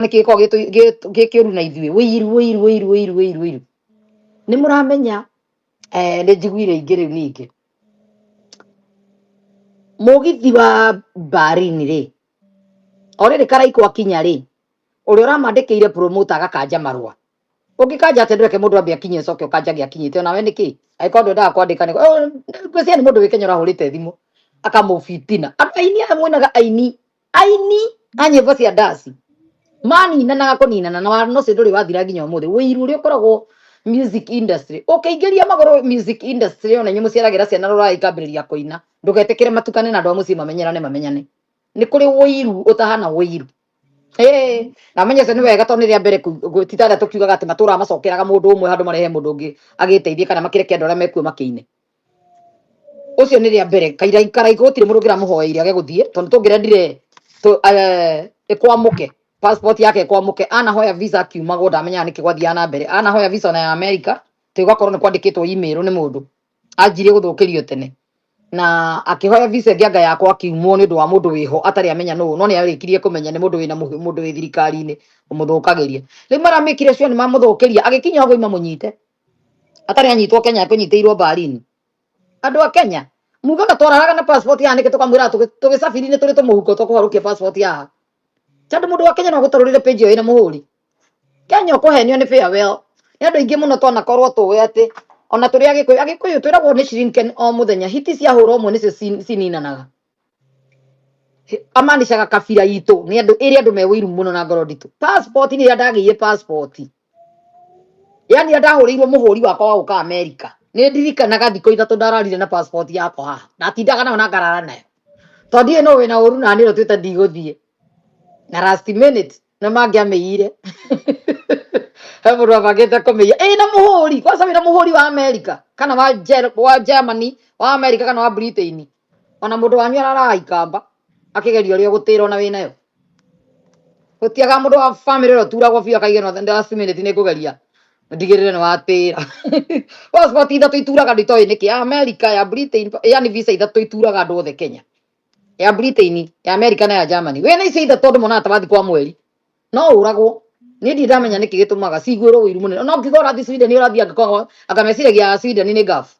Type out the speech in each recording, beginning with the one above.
Nĩkĩ gĩkoragwo gĩ kĩũru na ithuĩ? Wĩiru, wĩiru, wĩiru, wĩiru, wĩiru, wĩiru. Nĩ mũramenya, nĩ njiguire ingĩ rĩu ningĩ. Mũgithi wa Berlin rĩ, o rĩrĩ Karaikũ akinya rĩ, ũrĩa ũramandĩkĩire promoter agakanja marũa. Ũngĩkanja atĩa? Ndũreke mũndũ ambe akinye, ũcoke ũkanjage akinyĩte onawe nĩkĩ? Angĩkorwo ndwendaga kwandĩka nĩ ngwĩciria nĩ mũndũ wĩ Kenya ũrahũrĩte thimũ akamũbitina. Andũ aini aya mwĩnaga aini aini a nyĩmbo cia ndaci maninanaga kũninana na wano ũcio ndũrĩ wathira nginya ũmũthĩ. Wĩiru ũrĩa ũkoragwo music industry, ũkĩingĩria magũrũ music industry, ona inyuĩ mũciaragĩra ciana rũraya ikambĩrĩria kũina, ndũgetĩkĩre matukane na andũ a mũciĩ, mamenyerane, mamenyane. Nĩ kũrĩ wĩiru ũtahana wĩiru. Ĩĩ, na menye ũcio nĩ wega tondũ nĩ rĩa mbere ti tarĩa tũkiugaga atĩ matũraga macokeraga mũndũ ũmwe handũ marehe mũndũ ũngĩ agĩteithie kana makĩreke andũ arĩa mekuo makĩine. Ũcio nĩ rĩa mbere kaira Karaikũ gũtirĩ mũndũ ũngĩramũhoeire age gũthiĩ tondũ tũngĩrendire ĩkwamũke passport yake ĩkwamũke. Anahoya visa akiumagwo, ndamenyaga nĩkĩ gwathiaga na mbere. Anahoya visa ona ya America tĩgakorwo nĩ kwandĩkĩtwo email nĩ mũndũ anjirie gũthũkĩrio tene na akĩhoya visa ĩngĩ anga yakwa akiumwo nĩ ũndũ wa mũndũ wĩho atarĩ amenya nũ, no nĩ arĩkirie kũmenya nĩ mũndũ wĩna mũndũ wĩ thirikari-inĩ ũmũthũkagĩria. Rĩu maramĩkire cio nĩ mamũthũkĩria agĩkinya ũguo imamũnyite atarĩ anyitwo Kenya, akũnyitĩirwo Berlin. Andũ a Kenya mugaga twararaga na passport yaha nĩkĩ? Tũkamwĩra tũgĩcabiri nĩ tũrĩ tũmũhuko tũkũharũkia passport yaha tondũ mũndũ wa Kenya no agũtarũrĩre page ĩyo ĩna mũhũri. Kenya ũkũhenio nĩ farewell nĩ andũ aingĩ mũno. Twanakorwo tũĩ atĩ ona tũrĩ Agĩkũyũ, Agĩkũyũ twĩragwo nĩ Shrinken o mũthenya, hiti ciahũra ũmwe nĩcio cininanaga. Amanicaga kabira itũ nĩ andũ ĩrĩ andũ me wĩiru mũno na ngoro nditũ. Passport nĩ ĩrĩa ndagĩire passport, yani ĩrĩa ndahũrĩirwo mũhũri wakwa wa gũka America, nĩ ndirikanaga thikũ 3 ndararire na passport yakwa haha, ndatindaga nayo na ngarara nayo tondũ ndiũĩ no wĩna ũru na nĩ ũtuĩte ndigũthiĩ na last minute na mangĩamĩire he mũndũ wabangĩte kũmĩiya ĩna mũhũri kwanza wĩna mũhũri wa America kana wa Germany, wa America kana wa Britain, ona mũndũ wanyu araraga ikamba akĩgeria ũrĩa ũgũtĩra ona wĩnayo. Gũtiaga mũndũ wa family ũrĩa ũturagwo biũ akaiga no last minute nĩ ngũgeria ndigĩrĩre nĩ watĩra. Passport ithatũ ituraga andũ itoĩ nĩkĩ, ya America, ya Britain, yani visa ithatũ ituraga andũ othe Kenya, ya Britain, ya America na ya Germany. Wĩna icio ithatũ andũ monaga ta wathiĩ kwa mweri no ũragwo. Niĩ ndirĩ ndamenya nĩkĩ gĩtũmaga ciguĩrwo ũiru mũnene. No ngiuga ũrathiĩ Sweden, ũrathiĩ angĩkorwo anga meciragia Sweden nĩ Gulf,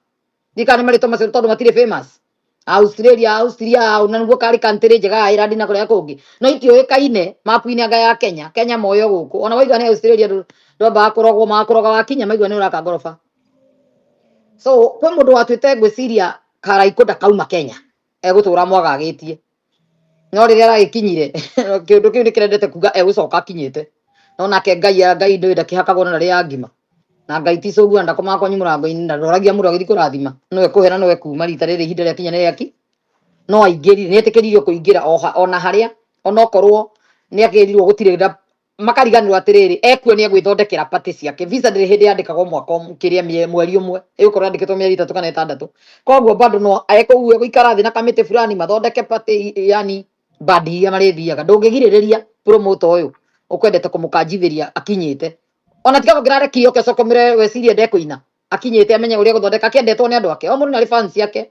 ndikana nĩ marĩtwa macio tondũ matirĩ famous. Australia, Austria na nĩguo karĩ country njega ya Ireland na kũrĩa kũngĩ, no itiũĩkaine mapu-inĩ anga ya Kenya. Kenya moyo gũkũ ona waiga nĩ Australia ndwambaga kũrogwo, magakũroga wakinya maigua nĩ ũraka ngoroba. So kwĩ mũndũ watuĩte ngwĩciria Karaikũ ndakauma Kenya, egũtũra mwagagĩtie, no rĩrĩa aragĩkinyire kĩũndũ kĩu nĩ kĩrendete kuga egũcoka akinyĩte. No nake Ngai, Ngai ndũĩ ndakĩhakagwo na rĩa ngima na Ngai ti cũgua, ndakomaga kwanyu mũrango-inĩ na ndoragia mũndũ agĩthiĩ kũrathima nĩwe kũhe na nĩwe kuma rita rĩrĩ ihinda rĩakinya nĩ rĩaki no aingĩrire, nĩ etĩkĩririo kũingĩra ona harĩa onokorwo nĩ akĩrirwo gũtirĩ na makariganĩrwo atĩrĩrĩ ekuo nĩ egwĩthondekera party ciake. Visa ndĩrĩ hĩndĩ yandĩkagwo mwaka kĩrĩa mweri ũmwe, ĩgũkorwo yandĩkĩtwo mĩeri 3 kana 6. Koguo bado no ekũu egũikara thĩ na kamĩtĩ fulani mathondeke party, yani bandi iria marĩthiaga. Ndũngĩgirĩrĩria promoter ũyũ ũkwendete kũmũkanjithĩria akinyĩte ona tiga gũkĩrarekirie oke coke ũmĩre wecirie ndekũina akinyĩte, amenye ũrĩa gũthondeka akĩendetwo nĩ andũ ake. O mũndũ nĩ arĩ fans ciake,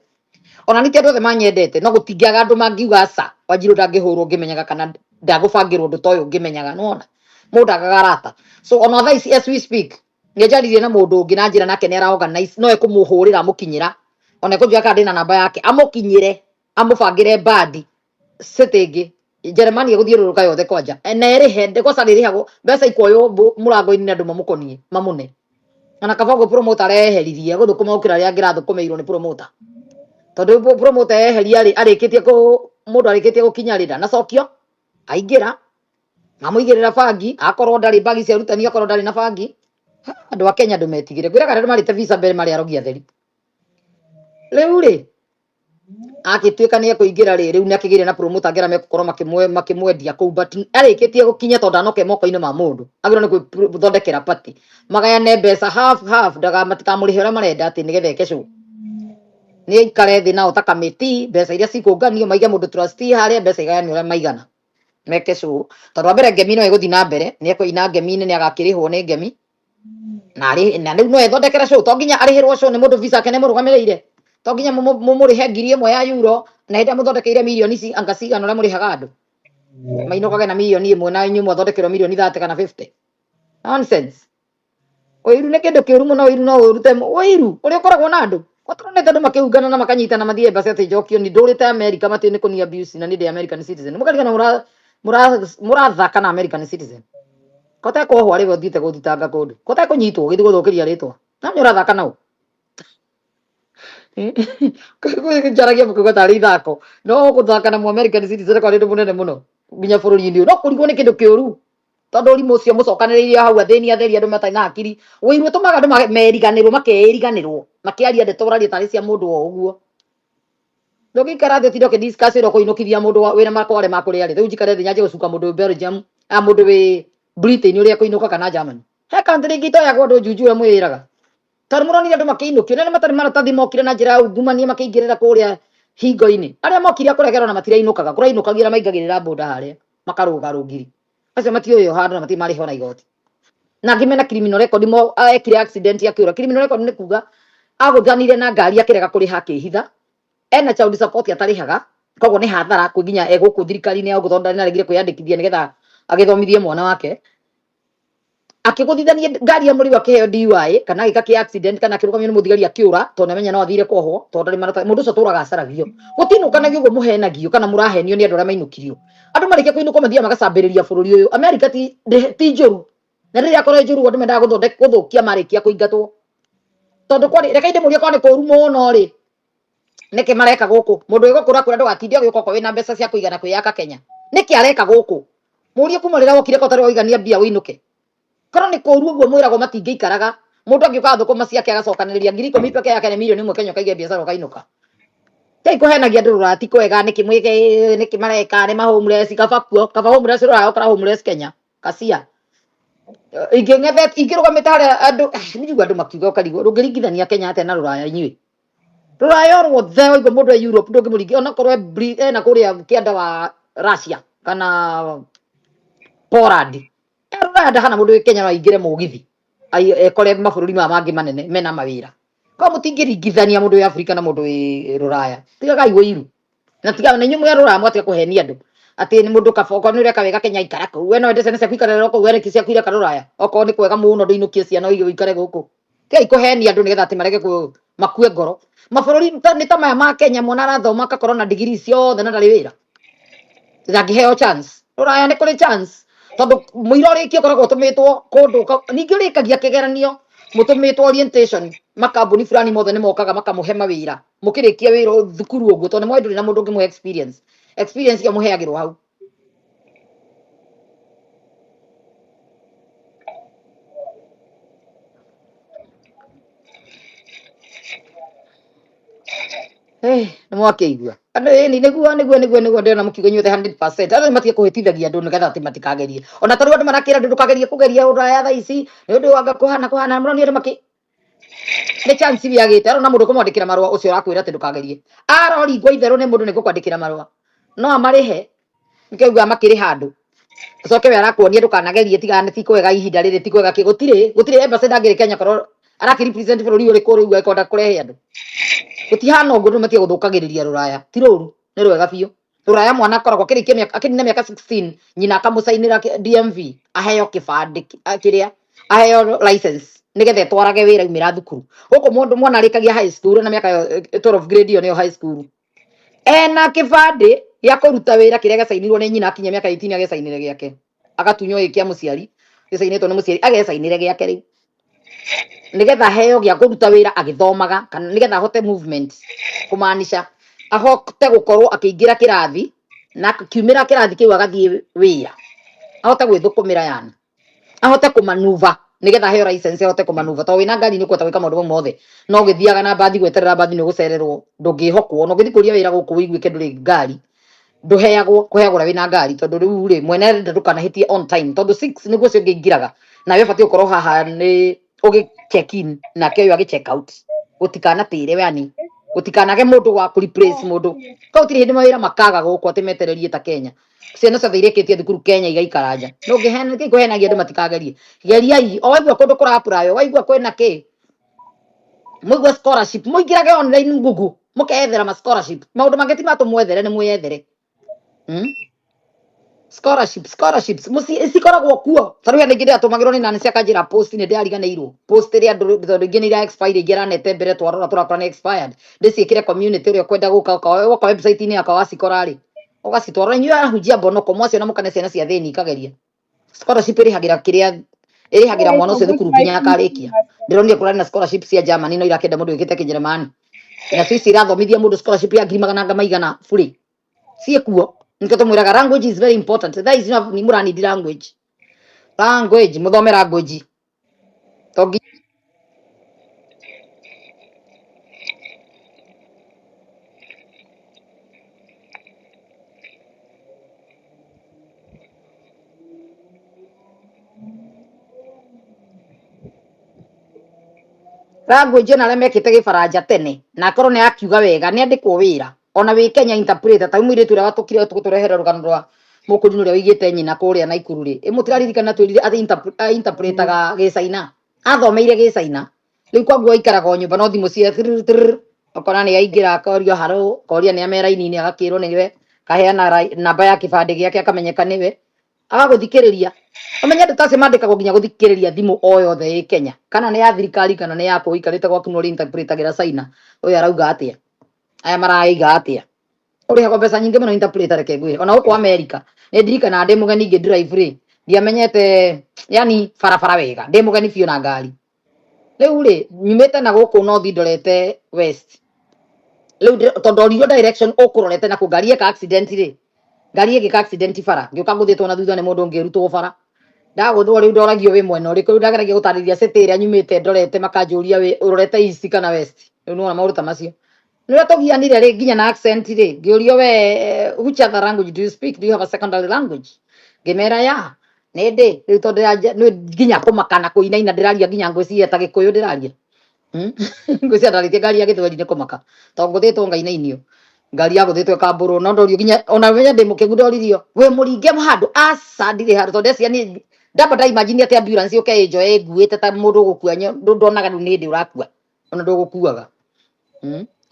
ona nĩ ti andũ othe manyendete, no gũtingĩaga andũ mangiuga aca Wanjirũ ndangĩhũrwo ngĩmenyaga kana ndagũbangĩrwo ũndũ ta ũyũ ngĩmenyaga. Nĩwona mũndũ agaga arata. So ona thaa ici as we speak nĩ njaririe na mũndũ ũngĩ na njĩra nake nĩ ara organize, no ekũmũhũrĩra amũkinyĩra ona ekũnjũria kana ndĩna namba yake, amũkinyĩre amũbangĩre bandi city ĩngĩ Jeremani ĩgũthiũrũrũka yothe kwanja na ĩrĩhe kwanza rĩrĩhagwo mbeca ikoywo mũrango-inĩ nĩ andũ mamũkonie mamũne. Ona kaba ũguo promoter areheririe gũthũkũma gũkĩra arĩa angĩrathũkũmĩirwo nĩ promoter, tondũ promoter eheria rĩ arĩkĩtie kũ mũndũ arĩkĩtie gũkinya rĩ ndanacokio aingĩra mamũigĩrĩra bangi, akorwo ndarĩ bangi cia arutani, akorwo ndarĩ na bangi. Andũ a Kenya ndũmetigĩre ngwĩraga arĩa marĩte visa mbere marĩ arogi atheri. Rĩu rĩ agĩtuĩka nĩ ekũingĩra rĩ, rĩu nĩ akĩgĩire na promoter angĩ arĩa megũkorwo makĩmwendia kũu, but arĩkĩtie gũkinya tondũ ndanoke moko-inĩ ma mũndũ, agĩrĩirwo nĩ gwĩthondekera party, magayane mbeca half half, ndaga matikamũrĩhe ũrĩa marenda atĩ nĩgetha eke show. Nĩ aikare thĩ nao ta kamĩtĩ, mbeca iria cikũnganio maige mũndũ trustee harĩa, mbeca igayanio ũrĩa maigana meke show, tondũ wa mbere ngemi no ĩgũthiĩ na mbere, nĩ ekũina ngemi-inĩ, nĩ agakĩrĩhwo nĩ ngemi na na rĩu no ethondekere show. To nginya arĩhĩrwo show nĩ mũndũ visa yake nĩ mũrũgamĩrĩire, to nginya mũmũrĩhe 1,000 ya euro na hĩndĩ ĩrĩa mũthondekeire mirioni anga cigana ũrĩa mũrĩhaga andũ. Mainũkage na mirioni ĩmwe na inyuĩ mwathondekerwo mirioni 30 kana 50. Nonsense. Ũiru nĩ kĩndũ kĩũru mũno, ũiru no ũrute ũiru ũrĩa ũkoragwo na andũ. Gũtũronete andũ makĩungana na makanyitana mathiĩ embassy atĩ njokio ni ndũrĩte America matiũĩ nĩ kũni abuse na niĩ ndĩ American citizen. Mũkarigana mũrathaka na American citizen. Ko tekuohwo arĩ we ũthiĩte gũthitanga kũndũ. Ko tekũnyitwo ũgĩthiĩ gũthũkĩria rĩtwa. Na nĩ ũrathaka nao. Njaragia mũkĩuga tarĩ ithako. No gũthaka na mũ American citizen kwarĩ ũndũ mũnene mũno nginya bũrũri-inĩ ũyũ. No kũrigwo nĩ kĩndũ kĩũru. Tondũ ũrimũ ũcio mũcokanĩrĩirie hau athĩni atheri andũ matarĩ na hakiri. Ũiru ũtũmaga andũ meriganĩrwo makeĩriganĩrwo. Makĩaria ndeto ũraria tarĩ cia mũndũ o ũguo. Ndũngĩikara thĩ ũtinde ũkĩ discuss ũrĩa ũkũinũkithia mũndũ wĩna makware ma kũrĩa rĩ. Rĩu njikare thĩ nyanjie gũcuka mũndũ wĩ Belgium, a mũndũ wĩ Britain ũrĩa ekũinũka kana Germany. He country ingĩ itoyagwo andũ njunju ũrĩa mwĩĩraga. Tondũ mũronire andũ makĩinũkio, na arĩa matarĩ maratathi mokire na njĩra ya ungumania makĩingĩrĩra kũrĩa hingo-inĩ. Arĩa mokire a kũregerwo na matirainũkaga, kũrainũkagio arĩa maingagĩrĩra boda harĩa, makarũga rũgiri. Acio matiũywo handũ na matirĩ marĩhwo na igoti. Na angĩ mena criminal record mo ekire accident akĩũra. Criminal record nĩ kuga agũthanire na ngari akĩrega kũrĩha akĩhitha. Ena child support atarĩhaga, koguo nĩ hathara kwĩ nginya e gũkũ thirikari-inĩ ya gũkũ tondũ nĩ aregire kwĩyandĩkithia nĩgetha agĩthomithie mwana wake. Akĩgũthithania ngari ya mũrigo akĩheo DUI kana agĩka kĩ accident kana akĩrũgamio nĩ mũthigari akĩũra tondũ nĩamenya no athire kuohwo tondũ ndarĩ maratathi. Mũndũ ũcio atũraga acaragio. Gũtinũkanagio ũguo mũhenagio kana mũrahenio nĩ andũ arĩa mainũkirio. Andũ marĩkia kũinũkwo mathiaga magacambĩrĩria bũrũri ũyũ. America ti njũru. Na rĩrĩa yakorwo ĩ njũru andũ mendaga gũthũkia marĩkia kũingatwo. Tondũ kwarĩ, reke ndĩmũrie korwo nĩ kũru mũno rĩ, nĩkĩ mareka gũkũ? Mũndũ wĩ gũkũ ũrakwĩra ndũgatinde ũgĩũka okorwo wĩna mbeca cia kũigana kwĩyaka Kenya. Nĩkĩ areka gũkũ? Mũrie kuma rĩrĩa wokire korwo ũtarĩ waigania mbia ũinũke. Korwo nĩ kũru ũguo mwĩragwo matingĩikaraga. Mũndũ angĩũka thũkũma ciake agacokanĩrĩria 10,000 peke yake nĩ mirioni ĩmwe Kenya ũkaige biacara ũkainũka. Tigai kũhenagia andũ rũraya ti kwega nĩkĩ mwĩke nĩkĩ mareka nĩ ma homeless kaba kuo kaba homeless rũraya ũkora homeless Kenya kacia. Ingĩng'ethe ingĩrũgamĩte harĩa andũ nĩ njigua andũ makiuga ũkarigwo ndũngĩringithania Kenya atĩa na rũraya inyuĩ. Rũraya o ruothe waigua mũndũ e Europe ndũngĩmũringi onakorwo ena kũrĩa kĩanda wa Russia kana Poland. E rũraya ndahana mũndũ wĩ Kenya no aingĩre mũgithi ekore mabũrũri maya mangĩ manene mena mawĩra. Koguo mũtingĩringithania mũndũ wĩ Afrika na mũndũ wĩ rũraya. Tigagai ũiru. Na tiga na inyuĩ mwĩ rũraya mwatiga kũhenia andũ atĩ nĩ mũndũ kaba okorwo nĩ ũreka wega Kenya ikara kũu. We no wende ciana ciaku ikarererwo kũu, we nĩkĩ ciaku ireka rũraya? Okorwo nĩ kwega mũno ndũinũkie ciana ũikare gũkũ. Tigai kũhenia andũ nĩgetha atĩ marege makue ngoro. Mabũrũri nĩ ta maya ma Kenya mwana arathoma akakorwo na degree ciothe na ndarĩ wĩra. Ndangĩheo chance. Rũraya nĩ kũrĩ chance. Tondũ mũira ũrĩkia ũkoragwo ũtũmĩtwo kũndũ ningĩ ũrĩkagia kĩgeranio mũtũmĩtwo orientation makambuni fulani mothe nĩ mokaga makamũhe mawĩra mũkĩrĩkia wĩra thukuru ũguo tondũ nĩ moĩ ndũrĩ na mũndũ ũngĩmũhe experience. Experience ĩyo mũheagĩrwo hau. Nĩ mwakĩigua andũ ĩni nĩguo nĩguo nĩguo nĩguo ndĩrona mũkiuga inyuothe 100% andũ nĩ matige kũhĩtithagia andũ nĩgetha atĩ matikagerie ona tarĩu andũ marakĩra andũ ndũkagerie kũgeria ũraya thaa ici nĩ ũndũ wanga kũhana kũhana mũronio andũ makĩ nĩ chance iria agĩte arona mũndũ ũkũmwandĩkĩra marũa ũcio ũrakwĩra atĩ ndũkagerie aroringwo itherũ nĩ mũndũ nĩ ngũkwandĩkĩra marũa no amarĩhe nĩkĩo augaga makĩrĩha andũ acoke we arakuonia ndũkanagerie tiga nĩ ti kwega ihinda rĩrĩ ti kwega kĩ gũtirĩ gũtirĩ embassy ndangĩrĩ Kenya korwo arakĩ represent bũrũri ũrĩkũ rĩu ekwenda kũrehe andũ gũtihana ũguo andũ matige gũthũkagĩrĩria rũraya ti rũru nĩ rwega biũ rũraya mwana akoragwo akĩrĩkia mĩaka akĩnina mĩaka 16 nyina akamũcainĩra DMV aheo kĩbandĩ kĩrĩa aheo license nĩgetha ĩtwarage wĩra aumĩra thukuru gũkũ mũndũ mwana arĩkagia high school na mĩaka 12 grade ĩyo nĩyo high school ena kĩbandĩ gĩa kũruta wĩra kĩrĩa gĩcainirwo nĩ nyina akinyia mĩaka 18 agĩcainĩre gĩake agatunywo gĩ kĩa mũciari gĩcainĩtwo nĩ mũciari agecainĩre gĩake rĩu nĩgetha aheo gĩa kũruta wĩra agĩthomaga kana nĩgetha ahote movement kũmaanisha ahote gũkorwo akĩingĩra kĩrathi na akiumĩra kĩrathi kĩu agathiĩ wĩra ahote gwĩthũkũmĩra yani ahote kũmanuva nĩgetha aheo license ahote kũmanuva tondũ wĩna ngari nĩ ũkũhota gwĩka maũndũ mau mothe no ũgĩthiaga na mbathi gweterera mbathi nĩ ũgũcererwo ndũngĩhokwo na ũngĩthiĩ kũria wĩra gũkũ ũiguĩke ndũrĩ ngari ndũheagwo kũheagwo ũrĩa wĩna ngari tondũ rĩu rĩ mwene arenda ndũkanahĩtie on time tondũ 6 nĩguo ũcio ũngĩ aingĩraga nawe ũbatiĩ gũkorwo haha nĩ ũgĩ check in nake ũyũ agĩ check out gũtikanatĩre yani gũtikanage mũndũ wa kũ replace mũndũ kau gũtirĩ hĩndĩ mawĩra makaga gũkũ atĩ metererie ta Kenya ciana ciothe irĩkĩtie thukuru Kenya igaikara nja ndũngĩhena nĩkĩ kũhenagia andũ matikagerie geriai o waigua kũndũ kũra apply waigua kwĩna kĩ mũigue scholarship mũingĩrage online Google mũkeyethera ma scholarship maũndũ mangĩ ti matũmwethere nĩ mwĩyethere? Scholarship, scholarships muci cikoragwo kuo. Ta rĩu hena ingĩ ndĩratũmagĩrwo nĩ nani ciakanjĩra post, nĩ ndĩrariganĩirwo post ĩrĩa andũ, tondũ ingĩ nĩ ira expire, ingĩ aranete mbere twarora tũrakora nĩ expired. Ndĩciĩkĩre community, ũrĩa ũkwenda gũka ũka website-inĩ yakwa wacikora rĩ, ũgacitwara. Inyuĩ ahunjia mbonoko mwaciona mũkane ciana cia thĩni ikageria. Scholarship ĩrĩhagĩra kĩrĩa ĩrĩhagĩra mwana ũcio thukuru nginya akarĩkia. Ndĩronire kũrarĩ na scholarship cia Germany, no irakĩenda mũndũ wĩkĩte kĩnjeremani na Swiss irathomithia mũndũ scholarship ya ngiri magana maigana bure ciĩkuo. Nikio tũmwĩraga language is very important. Thaa ici nĩ mũranidi language, language, mũthome language to nginya language. Ona arĩa mekĩte gĩbaranja tene na akorwo nĩ akiuga wega nĩ andĩkwo wĩra ona wĩ Kenya interpreter. Ta rĩu mũirĩtu ũrĩa watũkire tũrehera rũgano rwa mũkũrinũ ũrĩa wĩigĩte nyina kũrĩa Naikuru rĩ, ĩ mũtiraririkana twĩrire atĩ interpretaga gĩcaina, athomeire gĩcaina. Rĩu kwaguo aikaraga o nyũmba no thimũ cia tirr, tirr, ũkona nĩ aingĩra akorio haro, akoria nĩ ame raini-inĩ, agakĩrwo nĩwe, kaheana namba ya kĩbandĩ gĩake, akamenyeka nĩwe, agagũthikĩrĩria. Ũmenye andũ ta acio mandĩkagwo nginya gũthikĩrĩria thimũ o yothe ĩ Kenya, kana nĩ ya thirikari kana nĩ yaku, ũikarĩte gwaku no interpretagĩra China, ũyũ arauga atĩa, aya maraiga atĩa. Ũrĩhagwo mbeca nyingĩ mũno interpreter, reke ngwĩre. Ona gũkũ America nĩ ndirikanaga ndĩ mũgeni ngĩ drive rĩ, ndiamenyete yani barabara wega, ndĩ mũgeni biũ na ngari. Rĩu rĩ, nyumĩte na gũkũ north ndorete west. Rĩu tondũ ndoririo direction ũkũrorete na kũ, ngari ĩka accident rĩ, ngari ĩgĩka accident bara, ngĩũka ngũthĩtwo na thutha nĩ mũndũ ngĩrutwo bara. Ndagũthwo rĩu ndoragio wĩ mwena ũrĩkũ. Rĩu ndageragia gũtarĩria city ĩrĩa nyumĩte ndorete, makanjũria wĩ ũrorete east kana west. Rĩu nĩwona maũndũ ta macio nĩrĩa tũgianire rĩ, nginya na accent rĩ, ngĩũrio we, which other language do you speak, do you have a secondary language? Ngĩmera ya nĩ ndĩ. Rĩu tondũ nĩ nginya kũmaka na kũinaina ndĩraria, nginya ngwĩciria ta gĩkũyũ ndĩraria. Ngwĩciria ndarĩtie ngari ya gĩthweri nĩ kũmaka tondũ ngũthĩtwo ngainainio, ngari yagũthĩtwo ĩkambũrwo. No ndorio nginya ona menya ndĩ mũkĩgu, ndoririo wĩ mũringe handũ, aca ndirĩ handũ, tondũ ndeciria niĩ ndamba ndaimagine atĩ ambulance yũke ĩnjoe ĩnguĩte ta mũndũ ũgũkua ndonaga rĩu nĩ hĩndĩ ũrakua ona ndũgũkuaga.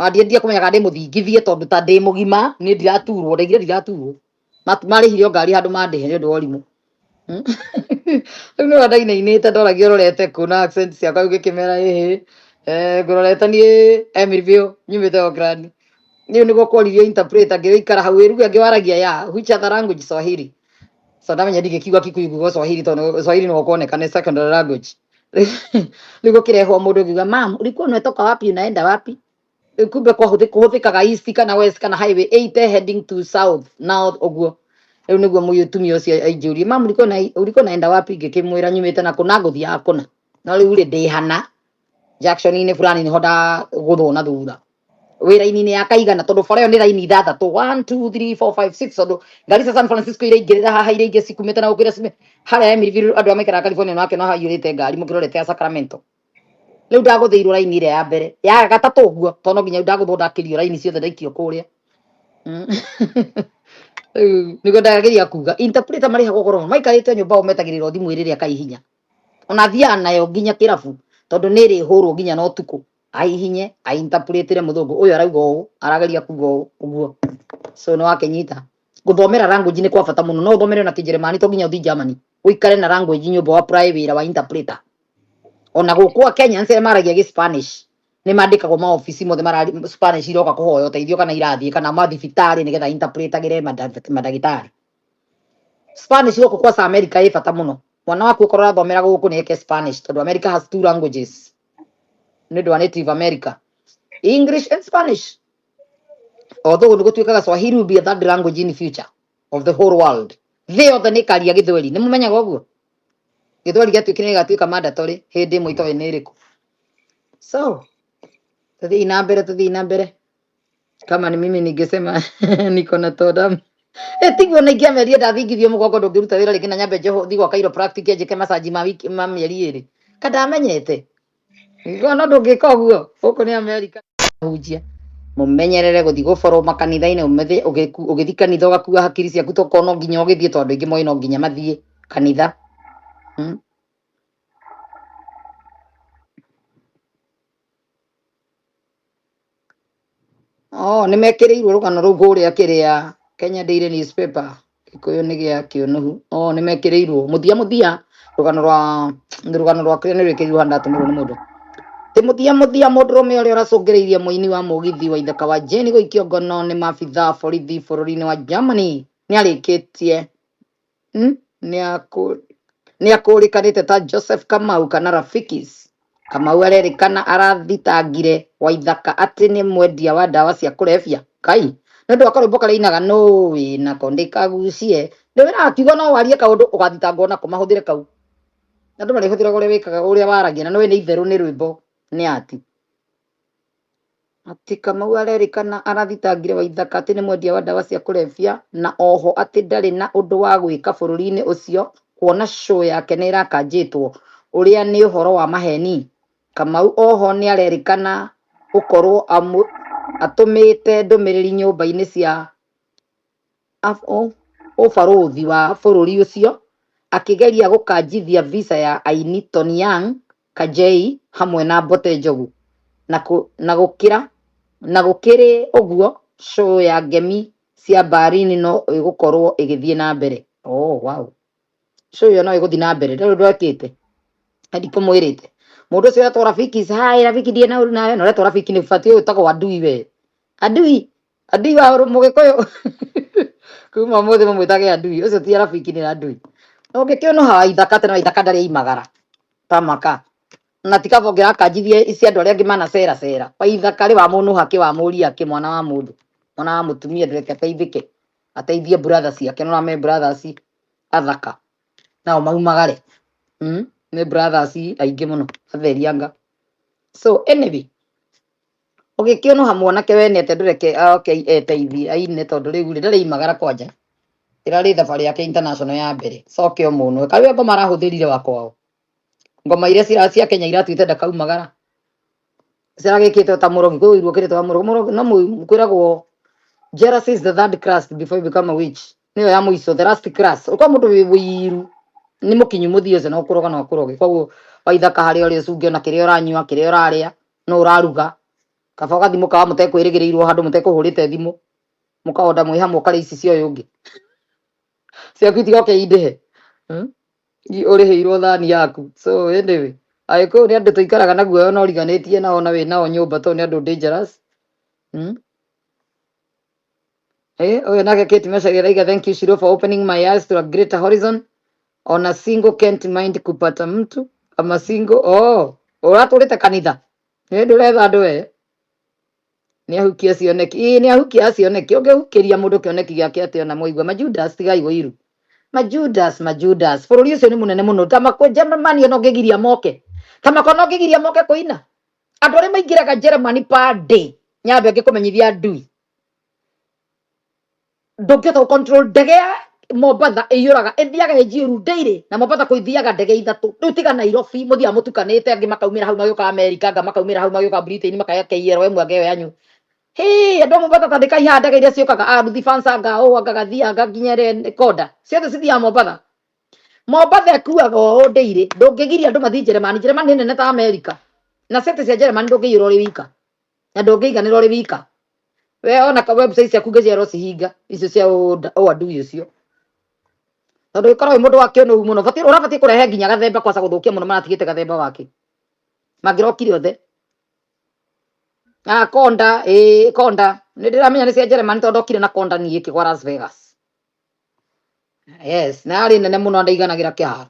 Ndiendire kũmenya kana ndĩ mũthingithie, tondũ ta ndĩ mũgima niĩ ndiraturwo, ndaigire ndiraturwo. Marĩhire o ngari handũ mandĩhe nĩ ũndũ wa ũrimũ. Rĩu nĩwe ndainainĩte, ndoragio ũrorete kũ na accent ciakwa, rĩu ngĩkĩmera ĩhĩ, ngũrorete niĩ Emeryville, nyumĩte Oakland. Rĩu nĩguo kworirio interpreter, ngĩikara hau ĩruge ngĩwaragia ya which other language, Swahili. So ndamenya ndingĩkiuga Kikuyu, nguga Swahili, tondũ Swahili no kuoneka nĩ secondary language. Rĩu gũkĩrehwo mũndũ ngiuga, "Mam, ulikuwa unatoka wapi, unaenda wapi?" Rĩu kumbe kũhũthĩkaga east kana west kana highway 80 heading to south north ũguo. Rĩu nĩguo mũtumia ũcio ainjũrie, "Mam, ulikuwa unaenda wapi?" Ngĩkĩmwĩra nyumĩte na kũna ngũthiaga kũna, no rĩu rĩ ndĩ hana junction-inĩ fulani nĩho ndagũthwo na thutha wĩra-inĩ ya kaigana, tondũ bara ĩyo nĩ raini ithathatũ, 1 2 3 4 5 6, tondũ ngari cia San Francisco iraingĩrĩra haha, iria ingĩ cikumĩte na gũkũ iria harĩa Emeryville, andũ arĩa maikaraga California nĩ wakĩona haiyũrĩte ngari mũkĩrorete ya Sacramento. Rĩu ndagũthĩirwo raini ĩrĩa ya mbere ya gatatũ ũguo, tondũ no nginya rĩu ndagũthwo, ndakĩrio raini ciothe, ndaikio kũrĩa. Rĩu nĩguo ndageria kuga interpreter marĩhagwo goro mũno, maikarĩte nyũmba o metagĩrĩrwo thimũ ĩrĩrĩa akaihinya, ona athiaga nayo nginya kĩrabu, tondũ nĩ ĩrĩhũrwo nginya na ũtukũ, aihinye ainterpretĩre mũthũngũ ũyũ arauga ũũ, arageria kuga ũũ ũguo. So nĩ wakĩnyita gũthomera language nĩ kwa bata mũno. No ũthomere na kĩnjeremani, to nginya ũthiĩ Germany, ũikare na language nyũmba wa apply wĩra wa interpreter. Ona gũkũ a Kenya arĩa maragia gĩ Spanish nĩ mandĩkagwo maobici mothe marari Spanish iroka kũhoya ũteithio kana irathiĩ kana mathibitarĩ nĩgetha interpretagĩre mandagĩtarĩ Spanish. Gũkũ kwa America ĩ bata mũno. Mwana waku okorwo arathomera gũkũ nĩ eke Spanish, tondũ America has two languages nĩ ũndũ wa Native America, English and Spanish, although nĩ gũtuĩkaga Swahili will be a third language in the future of the whole world. Thĩ yothe nĩ ĩkaria gĩthweri, nĩ mũmenyaga ũguo? Gĩthweri gĩatuĩkire gĩgatuĩka mandatory hĩndĩ ĩmwe itoĩ nĩ ĩrĩkũ. So tũthiĩ na mbere, tũthiĩ na mbere. Kama ni mimi ningesema niko na todamu. Tiguo na ingĩameria ndathingithio mũgongo ndũngĩruta wĩra rĩngĩ na nyambe njoho thiĩ gwa chiropractic njĩke massage ma wiki ma mĩeri 2 kandamenyete. No ndũngĩka ũguo gũkũ nĩ America. Hunjia mũmenyerere gũthiĩ gũborwo makanitha-inĩ, ũgĩthiĩ kanitha ũgakua hakiri ciaku, tokorwo no nginya ũgĩthiĩ, tondũ andũ aingĩ moĩ no nginya mathiĩ kanitha. Oh, nĩ mekĩrĩirwo rũgano rũu kũrĩa kĩrĩa Kenya Daily Newspaper. Gĩkũyũ nĩ gĩa kĩũnũhu. O nĩ mekĩrĩirwo mũthia mũthia rũgano rwa rũgano rwa kĩrĩa nĩ rwĩkĩrirwo handũ ndatũmĩrwo nĩ mũndũ. Ti mũthia mũthia mũndũrũme ũrĩa ũracũngĩrĩirie mũini wa mũgithi wa ithaka wa Jane gũikio ngono nĩ maabitha a borithi bũrũri-inĩ wa Germany nĩarĩkĩtie nĩakũrĩkanĩte ta Joseph Kamau kana Rafikis. Kamau arerĩkana arathitangire Waithaka atĩ nĩ mwendia wa ndawa cia kũrebia. Kai nĩ ũndũ wa karwĩmbo karĩa ainaga nũ wĩnako ndĩkagucie. Nĩ wĩraga akiuga no warie kaũndũ ũgathitangwo nako mahũthĩre kau. Andũ marĩhũthĩraga ũrĩa wĩkaga ũrĩa waragia na nĩũĩ nĩ itherũ nĩ rwĩmbo nĩ ati. Atĩ Kamau arerĩkana arathitangire Waithaka atĩ nĩ mwendia wa ndawa cia kũrebia na oho atĩ ndarĩ na ũndũ wa gwĩka bũrũri-inĩ ũcio kuona show yake nĩ ĩrakanjĩtwo ũrĩa nĩ ũhoro wa maheni. Kamau oho nĩarerĩkana gũkorwo atũmĩte ndũmĩrĩri nyũmba-inĩ cia ũbarũthi wa bũrũri ũcio akĩgeria gũkanjithia visa ya aini Tony Young, Kajei hamwe na Mbote Njogu. Na gũkĩrĩ ũguo show ya Ngemi cia Berlin no ĩgũkorwo ĩgĩthiĩ na mbere. Oh, wow. Show ĩyo no ĩgũthiĩ na mbere ndarĩ ũndũ ekĩte ndikũmwĩrĩte mũndũ ũcio ũretwo Rafiki hi Rafiki ndiĩ na ũru nawe na ũretwo Rafiki nĩ batiĩ ũtagwo adui we adui adui wa mũgĩkũyũ kuma ũmũthĩ mũmwĩtage adui ũcio ti Rafiki nĩ adui ũngĩkĩũnũha Waithaka tene Waithaka ndarĩ aimagara tamaka na ti kaba ũngĩrakanjithia ici andũ arĩa angĩ manacera cera Waithaka rĩ wamũnũha kĩ wamũria kĩ mwana wa mũndũ mwana wa mũtumia ndũreke ateithĩke ateithie brothers ciake nĩ me brothers athaka nao maumagare Nĩ brothers aingĩ mũno atherianga. So anyway ũgĩkĩũnũha mwanake wene atĩa ndũreke oke eteithie aine tondũ rĩu rĩ ndarĩ imagara kwanja ĩrarĩ thabarĩ yake international ya mbere coke ũmũnũhe karĩa ngoma arahũthĩrire wa kwao ngoma iria cira cia Kenya iratuĩte ndakaumagara ciragĩkĩte ta mũrogi kwĩ ũiru ũkĩrĩte wa mũrogi mũrogi no kwĩragwo jealousy is the third class before you become a witch nĩyo ya mũico the last class ũkorwo mũndũ wĩ wĩiru nĩ mũkinyu mũthia ũcio no kũroga no akũroge koguo waithaka harĩa ũrĩ ũcunge ona kĩrĩa ũranyua kĩrĩa ũrarĩa no ũraruga kaba ũgathiĩ mũkawa mũtekwĩrĩgĩrĩirwo handũ mũtekũhũrĩte thimũ mũkaonda mwĩ hamwe ũkarĩa ici cia ũyũ ũngĩ ciaku itigoke indĩhe Ũrĩhĩirwo thani yaku. So anyway agĩkũyũ nĩ andũ tũikaraga na guoya ona ũriganĩtie nao na wĩ nao nyũmba tondũ nĩ andũ dangerous. Ũyũ nake Kate Macharia arauga thank you Shiro for opening my eyes to a greater horizon. On a single can't mind kupata mtu ama single. Oh, ũratũrĩte kanitha nĩ ndũretha andũ we nĩ ahukia cioneki ĩĩ nĩ ahukia cioneki ũngĩhukĩria mũndũ kĩoneki gĩake atĩa ona mwaigua majudas tigai ũiru majudas majudas bũrũri ũcio nĩ mũnene mũno ta makwa Germany ona ũngĩgiria moke ta makwa no ũngĩgiria moke kũina andũ arĩa maingĩraga Germany per day nyambe ngĩkũmenyithia ndui ndũngĩhota gũ control ndege ya Mombatha ĩiyũraga ĩthiaga ĩnjiũru daily na Mombatha kũithiaga ndege ithatũ rĩu tiga Nairobi mũthiaga mũtukanĩte angĩ makaumĩra hau magĩũka America anga makaumĩra hau magĩũka Britain makaya KLM anga ĩyo yanyu hĩ andũ a Mombatha tandĩkai haha ndege iria ciũkaga a Lufthansa anga ũ anga Gathia anga nginya ĩrĩa Konda ciothe cithiaga Mombatha Mombatha ĩkuaga ũũ daily ndũngĩgiria andũ mathiĩ Jeremani Jeremani nĩ nene ta America na city cia Jeremani ndũngĩiyũra ũrĩ wika na ndũngĩiganĩra ũrĩ wika we ona ka website ciaku ngĩciara ũcihinga icio cia ũandui ũcio tondũ ĩkorwo wĩ mũndũ wa kĩũnũhu mũno batiĩ ũrabatiĩ kũrehe nginya gathemba kwaca gũthũkia mũno maratigĩte gathemba wake mangĩrokire othe. Ah, konda ĩĩ konda nĩ ndĩramenya nĩ cia Germany tondũ ndokire na konda niĩ ĩkĩgwa Las Vegas. Yes, na yarĩ nene mũno ndaiganagĩra kĩharo.